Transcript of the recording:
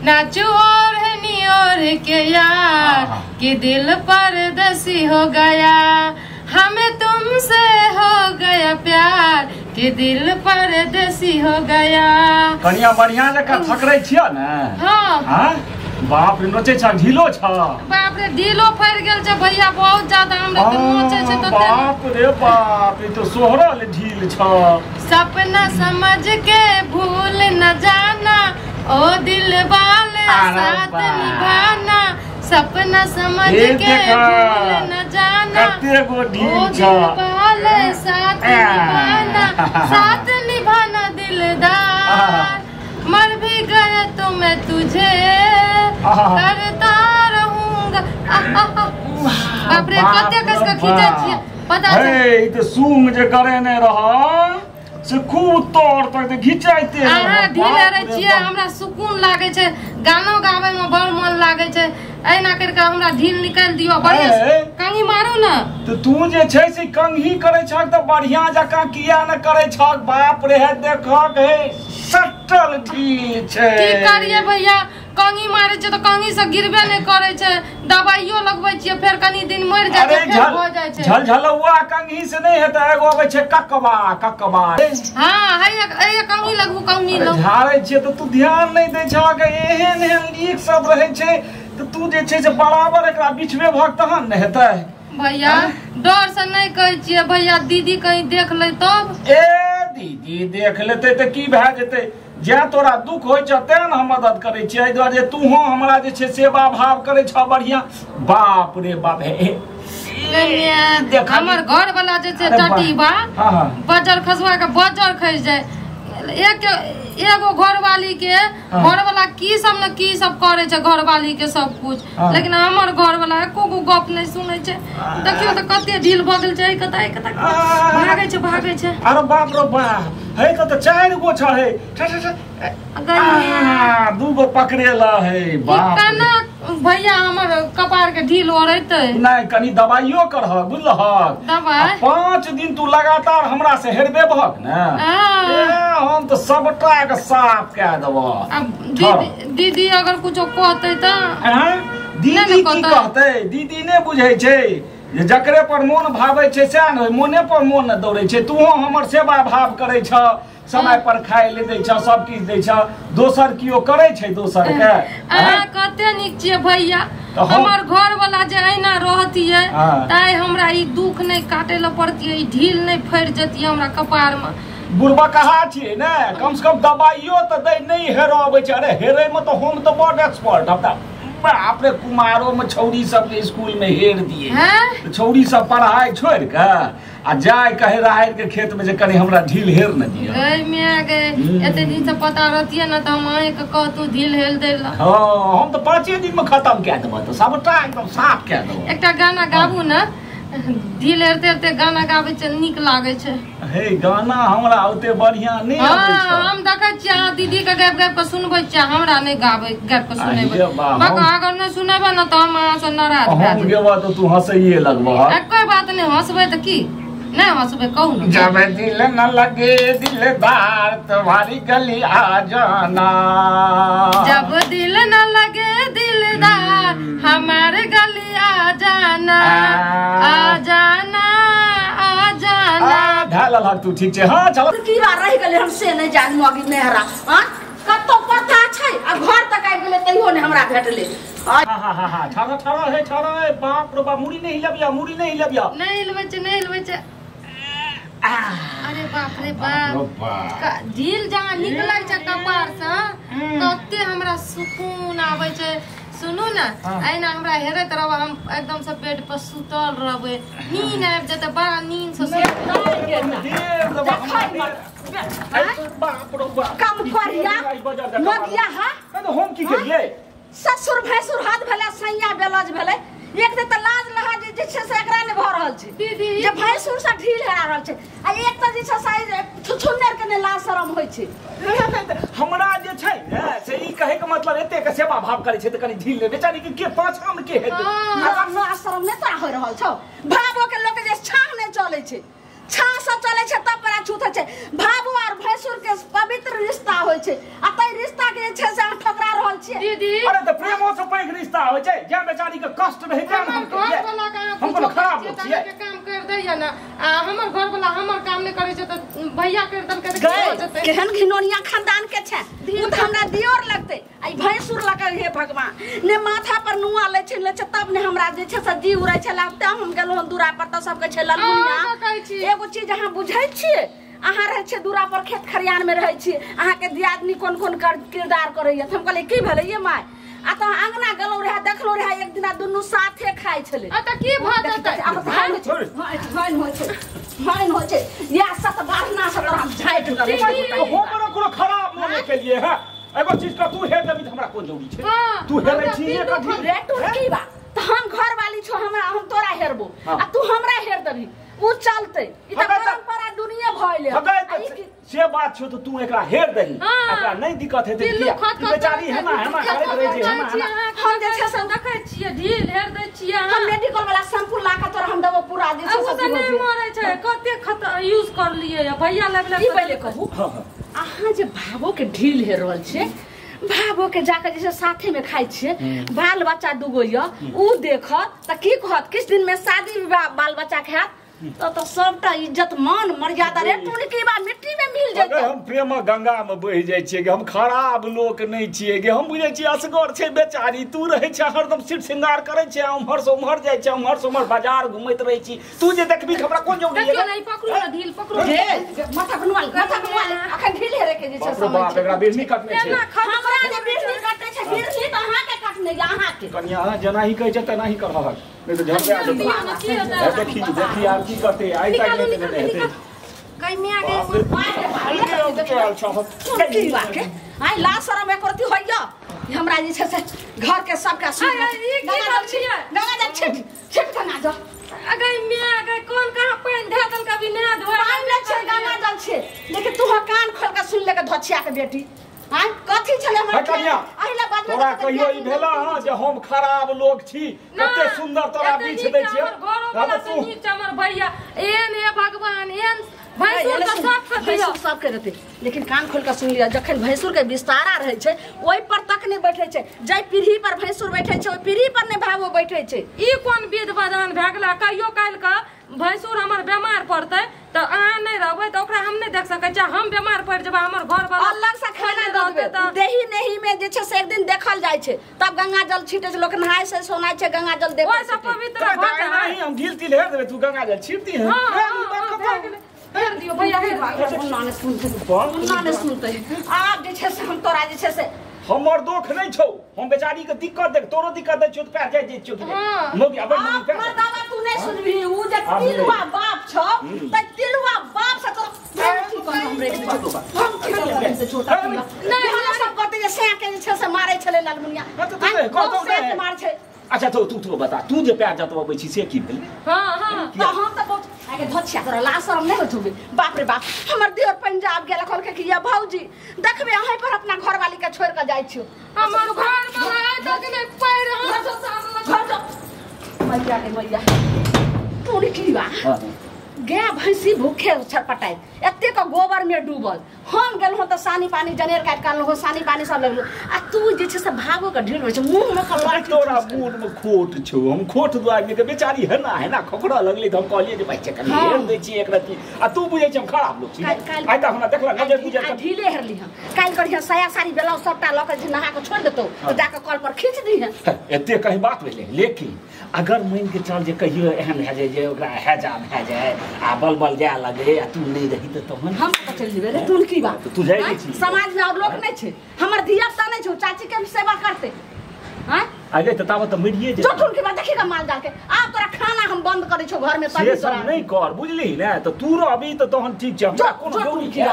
नाचू ओढ़नी ओढ़ के यार कि दिल परदेसी हो गया, हमें तुमसे हो गया प्यार कि दिल परदेसी हो गया। कनिया बढ़िया जकाँ थकरै छियै ने? हाँ। हाँ? बाप रे, नोचै छ, ढीलो छ। बाप रे, ढीलो फैर गेल छै भैया, बहुत ज्यादा हमरा तऽ नोचै छै तऽ। बाप रे बाप, ई तऽ सोहरल ढील छ। सपना समझ के भूल न जाना, ओ दिल वाले साथ निभाना, सपना समझ के भूल न जाना, कते गो ढील छ, ओ दिल वाले साथ निभाना, साथ निभाना दिलदार, मर भी गए तो मैं तुझे करता रहूंगा। बाप रे, कते कस के खींचै छियै पता छै? हे, ई तऽ सूंग जे करेने रह से खूब तोड़ तक घिचाइते। अहाँ ढील रहै छियै, हमरा सुकून लागै छै, गानो गाबै में बड़ मन लागै छै। एना करि कऽ हमरा ढील निकालि दियौ, बढ़िया कंघी मारू ने। तऽ तू जे छै से कंघी करै छहक तऽ बढ़िया जकाँ किया ने करै छहक? बाप रे, हे देखहक, हे सटल ढील छै। की करियै भैया, कंघी मारै छै तऽ कंघी से गिरबे नहि करै छै, दवाइयो लगबै छियै, फेर कनी दिन मरि जाइ छै, फेर भऽ जाइ छै। झलझलौआ कंघी से नहि हेतै, एगो अबै छै ककबा ककबा। हाँ, हैया कंघी लगबू, कंघी लगबू। झाड़ै छियै तऽ तू ध्यान नहि दै छहक, एहन एहन लीक सब रहै छै तऽ तू जे छै से बराबर एकरा बिछबे भक तहन ने हेतै। भैया डर से नहि कहै छियै भैया, दीदी कहीं देख ले तब। ए दीदी देख लेतै तऽ की भए जेतै? जै तोरा दुख होइ छौ तें ने हम मदद करै छियै, एहि दुआरे तूहो हमरा जे छै सेवा भाव करै छह बढ़िया। बाप रे बाप, हे हमर घर वाला जे छै टटीबा बजर खसवा के बजर खसि जाय। एक एगो घरवाली के घरवाला की सब न की सब करे छै, घरवाली के सब कुछ, लेकिन हमर घरवाला एको गो गप नहि सुनै छै। देखियौ तऽ कते ढील भऽ गेल छै, कतऽ कतऽ भागै छै भागै छै। अरे बाप रे बाप, हे तऽ 4 गो छ, हे 2 गो पकड़ेला है। बाप केना भैया हमर कपार के ढील ओढ़ेतै? नहि, कनी दवाइयो करह, बुझलहक? दवाइ 5 दिन तू लगातार हमरा से हेरबे भक ने, हम तऽ सबटा के साफ कए देबह। दीदी अगर कुछो कहतै तऽ? दीदी की कहतै? दीदी नहि बुझै छै जे जकरे पर मोन भाबै छै सएह ने, मोने पर मोन ने दौड़ै छै। तूहो हमर सेवा भाव करै छह, समय पर खाय ले दै छह, सब किछु दै छह, दोसर कियो करै छै दोसर के? अहाँ कते नीक छियै भैया, हमर घर वाला जे एना रहतियै ताहि हमरा ई दुख नहि काटे लए पड़तियै, ई ढील नहि फड़ि जतियै हमरा कपार में। बुढ़बा कहा छियै ने, कम से कम दवाइयो तऽ दै नहि हेरऽ अबै छै। अरे हेरै में तऽ हम तऽ बड एक्सपर्ट, हम तऽ बाप रे कुमारो में छौरी सबके स्कूल में हेर दिए। छौरी सब पढ़ाई छोड़ के आ जाय कहे राहर के खेत में जे कनी हमरा ढील हेर न दिया। गई मिया गई, एते दिन से पता रहतियै न तऽ हम अहीं के कहतू ढील हेल दै ला। हाँ, हम तऽ 5 दिन में खत्म कए देबऽ, तऽ सबटा एकदम साफ कए देबऽ। एकटा गाना गाबू ने, ढील हेरते हेरते गाना गाबै छै, नीक लागै छै। हे गाना हमरा ओते बढ़िया नहि आबै छै। हम देखै छियै अहाँ दीदी के गाबि गाबि के सुनबै छियै, हमरा नहि गाबै गाबि के सुनेबै। अगर नहि सुनेबै ने तऽ हम अहाँ से नाराज भए जेबै। हम गेबऽ तऽ तू हँसैये लगबह। कोई बात नहि, हँसबै तऽ की नहीं हँसबै कहू ने। जब दिल न लगे दिलदार तुम्हारी गली आ जाना, जब दिल न लगे दिलदार हमारे गली आ जाना, आ जाना आ जाना। ढाल तू ठीक छै? हाँ चल। की बार रहि गेलै हम से नहि जान मगी नेहरा, हां कतौ पता छै आ घर तक आबि गेलै तैयो ने हमरा भेटलै। हां हां हां, ठाड़ा ठाड़ा है, ठाड़ा है। बाप रे बाप, मुड़ी नहीं हिलबिया, मुड़ी नहीं हिलबिया। नहीं हिलबै छै, नहीं हिलबै छै। अरे बाप रे बाप, ढील जहाँ निकलै छै कपार से तते हमरा सुकून आबै छै। सुनू ने, एना हमरा हेरैत रहब, हम एकदम से बेड पर सुतल रहबै, नींद आबि जेतै, बड़ा नींद से कम करिया मगिया। हा हम की करियै? ससुर भैंसुर हाथ भेलै, सैया बेलज भेलै, एक तऽ लाज लहाज जे छै से एकरा नहि भऽ रहल छै दीदी, जे भैंसुर से ढील हेरा रहल छै, आ एक तऽ जे छै से छुछुन्नर के नहि लाज शरम होइ छै। हमरा जे छै ने से ई कहै के मतलब एते के सेवा भाव करै छै तऽ कनी ढील ले बेचारी के पाछा मे के हेतै? लाज शरम नहि तोरा होइ रहल छौ? भावो के लोक जे छाह नहि चलै छै, छाँ से चलै छै तब पर छूत छै। भाबो और भैंसुर के पवित्र रिश्ता होइ छै आ तै रिश्ता के जे छै से अहाँ ठकरा रहल छियै। दीदी अरे त प्रेमो से पैघ रिश्ता होइ छै, जे बेचारी के कष्ट रहै छै हमर घर वाला के हम कोनो खराब लोक छियै के काम कर दैया ना, आ हमर घर वाला हमर काम नै करै छै त भैया कर देलकै त की हो जेतै? केहन घिनौनिया खानदान के छै, उ त हमरा दियोर लगतै आ ई भैंसुर लगै। हे भगवान, ने माथा पर नुआ लै छै लै छै तब ने हमरा जे छै से जी उड़ै छै। लगतै हम गेलहुँ दूरा पर त सब कहै छै ललमुनिया। एगो चीज अहाँ बुझै छियै, अहाँ रहै छियै दूरा पर खेत खरियान में रहै छियै, अहाँके दियादनी कोन कोन किरदार करैया। हम कहलियै की भेलै ये my? आ तऽ अंगना गेलहुँ रहए देखलहुँ रहए एक दिना दुनू साथे खाइ छलै। आ तऽ की भऽ जेतै? आब भाइन होइ छै, भाइन होइ छै, इएह सत बारना से तोरा हम झाँटि कऽ हमरो कोनो खराब मोने के लिए है। एगो चीज के तू हेर देबी त हमरा कोन जरूरी छै? तू हेरै छी एक अथी रे टुटकी बा त हम घर वाली छो, हमरा हम तोरा हेरबो आ तू हमरा हेर देबी, उ चलतै। ई त परंपरा दुनिया भइले। से बात छौ त तू एकरा हेर दही, एकरा नै दिक्कत हेतै। किया बेचारी हेमा हेमा करैत रहै छै, हेमा हेमा। हम जे छै से देखै छियै ढील हेर दै छियै। हम मेडिकल वाला शैम्पू ला के तोरा हम देबो पूरा जे छै से नै मरै छै। कते खत यूज कर लिए भैया लगले। ई पहिले कहू अहाँ जे भावो के ढील हेर रहल छियै, भावो के जाके जे साथे में खाइ छियै, बाल बच्चा दूगो य उ देखत त की कहत? किछ दिन में शादी विवाह बाल बच्चा के हैत तो सबटा इज्जत मान मर्यादा रे टुनकी बा मिट्टी में मिल जेतै। हम प्रेम गंगा में बहि जाइ छियै गे, हम खराब लोक नै छियै गे। हम बुझै छियै असगर छै बेचारी, तू रहै छै हरदम सिर श्रृंगार करै छै, उम्हर से उम्हर जाइ छै, उम्हर से उम्हर बाजार घुमैत रहै छी। तू जे देखबी त हमरा कोन जरूरी है? नहीं पकड़ू ना ढील पकड़ू गे, माथा बनवा माथा बनवा। अखन ढील हेरे के जे छै समय बाप एकरा बिरनी कटने छै। हमरा जे बिरनी कटै छै, बिरनी त अहाँ के कटने या अहाँ के कनिया अहाँ जेना ही कहै छै तेना ही करहक, नहीं तो झड़ पे आ। देखी देखी आब की करते आइ तक नहीं देने हेतै। गई मिया गई की बात आइ ला शरम एकरती होइया हमरा जे छै से घर के सबका सुन। गंगा जल छिट छिट गंगा जल। गई मिया गई कोन कहां पानि धे देल कभी नहा धोए पानि नै छै गंगा जल छै। लेकिन तू कान खोल के सुन ले के धोछिया के बेटी आइ कथी छले हमर अहिला बात में तोरा कहियो ई भेला हां जे हम खराब लोग छी? कते सुंदर तोरा बीछ दै छियै। घरो वाला से नीक हमर भैया एहन हे भगवान, एहन भैंसुर के सब के भैंसुर सब के रहते। लेकिन कान खोल के सुन लिया, जखन भैंसुर के विस्तारा रहै छै ओइ पर तक नै बैठै छै। जै पीढ़ी पर भैंसुर बैठै छै ओइ पीढ़ी पर नै भावो बैठै छै। ई कोन विध विधान भए गेलै? कहियो काल्हि के भैंसुर हमर बेमार पड़तै त अहाँ नै रहबै त ओकरा हम नै देख सकै छियै। हम बेमार पड़ि जेबै, हमर घर वाला अलग से खाना दऽ देबै। देही नेही में जे छै से एक दिन देखल जाइ छै, तब गंगा जल छीटै छै लोक, नहाय से सोनाय छै गंगा जल देबै ओइ से पवित्र भऽ जाइ। हम ढील तिल हेर देबै, तू गंगा जल छीट दीहे। हेर दियौ भैया हेर दियौ। मुन्ना सुनतै, मुन्ना नै सुनतै। आब जे छै से हम तोरा जे छै से हमर दोख नै छौ, हम बेचारी के दिक्कत देख तोरो दिक्कत दै छियौ त पैर जाइ जाइ छियौ कि मौगी आबै मौगी पैर। मर्दावा तू नै सुनबी, उ जे तिलुआ बाप छौ त तिलुआ बाप से तोरा की कहब हम रे हम की कहब से छोटा नै हमरा सब कहते जे सैं के जे छै से मारै छलै लालमुनिया कहतौ मार छै। अच्छा तो तू बता, तू जे पैर जतबबै छी से की भेलै? हां हां त हम त बहुत आगे धोछिया तोरा ला शरम नै होइत होबे। बाप रे बाप, हमर दियोर पंजाब गेल कहलकै कि या भौजी देखबे अहीं पर अपना घरवाली के छोड़ के जाइ छियो। हमर घर वाला आइ तक नै पैर हाथ घर जो मैया के मैया तोरी की बा गाय भैंसी भूखे छटपटाइत एतेक गोबर में डूबल। हम गेलहुँ त सानी पानी जनेर काटि के अनलहुँ, सानी पानी सब लगलहुँ आ तू जे छै से भागो के ढील होइ छै मुँह में के तोरा मुँह में खोट छौ। हम खोट दुआर के बेचारी हेना हेना खोखड़ा लगलै त हम कहलियै जे भाई चेक हेर दै छी एक रति आ तू बुझै छी हम खराब लोक छी। आइ त हमरा देखला नजर गुजर के ढीले हेरली हम। काल्हि करिहे साया साड़ी बेलाउ सबटा ल के जे नहा के छोड़ देतौ त जाके कल पर खींच दीहे। एते कहीं बात भेलै, लेकिन अगर मान के चल जे कहियो एहन भए जाय जे ओकरा हैजा भए जाय आ बलबल जाय लगे आ तू नहीं रही त तहन हम कतऽ चलि जेबै रे? तू की बात तू जाइ नै छी? समाज में और लोक नै छै, हमर धिया पुता नै छै, चाची के सेवा करते हैं आगे त ताबत त मरिए जेतै। जो की बात देखी माल जाल के आब तोरा खाना हम बंद करै छौ घर में से सब नै कर, बुझली ने? त तू रहबी त तहन ठीक छै, हमरा कोनो जरूरी छै।